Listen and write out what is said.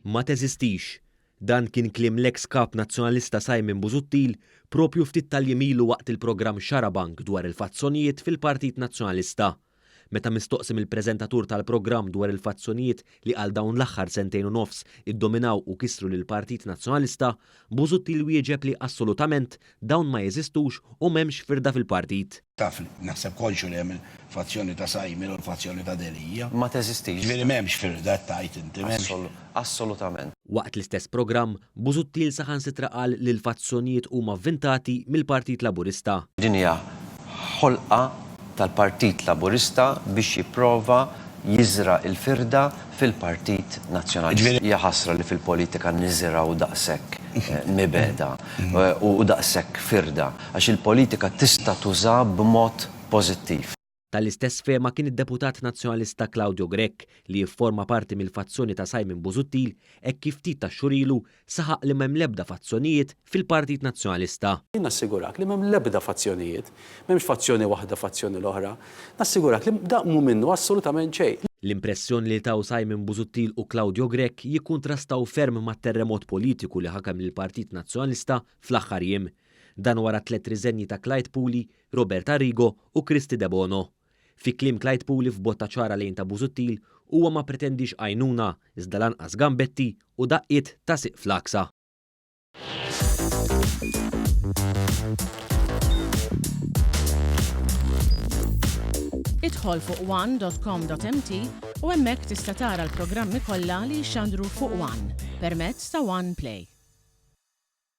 Ma teżistix. Dan kien kliem l-eks Kap Nazzjonalista Simon Busuttil proprju ftit tal-jiem ilu waqt il-programm Xarabank dwar il-fazzjonijiet fil-Partit Nazzjonalista. Meta mistoqsi mill-preżentatur tal-programm dwar il-fazzjonijiet li għal dawn l-aħħar sentejn u nofs iddominaw u kissru lill-Partit Nazzjonalista, Busuttil wieġeb li assolutament dawn ma jeżistux u m'hemmx firda fil-partit. Taf, naħseb konxju li hemm il-fazzjoni ta' Simon u l-fazzjoni ta' Delia. Ma teżistix. Ġifieri m'hemmx firda qed tgħid inti, m'hemmx. Assolutament. Waqt l-istess programm, Busuttil saħansitra qal li l-fazzjonijiet huma vvintati mill-Partit Laburista. Din hija ħolqa tal-Partit Laburista biex jipprova jiżra' l-firda fil-Partit Nazzjonalista. Hija ħasra li fil-politika niżirgħu daqshekk mibegħda u daqshekk firda għax il-politika tista' tuża b'mod pożittiv. Tal-istess fehma kien id-deputat Nazzjonalista Claudio Grech li jifforma parti mill-fazzjoni ta' Simon Busuttil hekk kif ftit tax-xhur ilu saħaq li m'hemm l-ebda fazzjonijiet fil-Partit Nazzjonalista. Jien nassigurak li m'hemm l-ebda fazzjonijiet. M'hemmx fazzjoni waħda fazzjoni l-oħra. Nassigurak li dan mhu minnu assolutament xejn. L-impressjoni li taw Simon Busuttil u Claudio Grech jikkuntrastaw ferm mat-terremot politiku li ħakem lill-Partit Nazzjonalista fl-aħħar jiem. Dan wara t-tlett riżenji ta' Clyde Puli, Robert Arrigo u Kristy Debono. Fi kliem Clyde Puli f'botta ċara lejn ta' Busuttil, huwa ma ppretendiex għajnuna, iżda lanqas gambetti u daqqiet ta' sieq fl-għaksa. Idħol fuq one.com.mt u hemmhekk tista' tara l-programmi kollha li jixxandru fuq One permezz ta' One Play.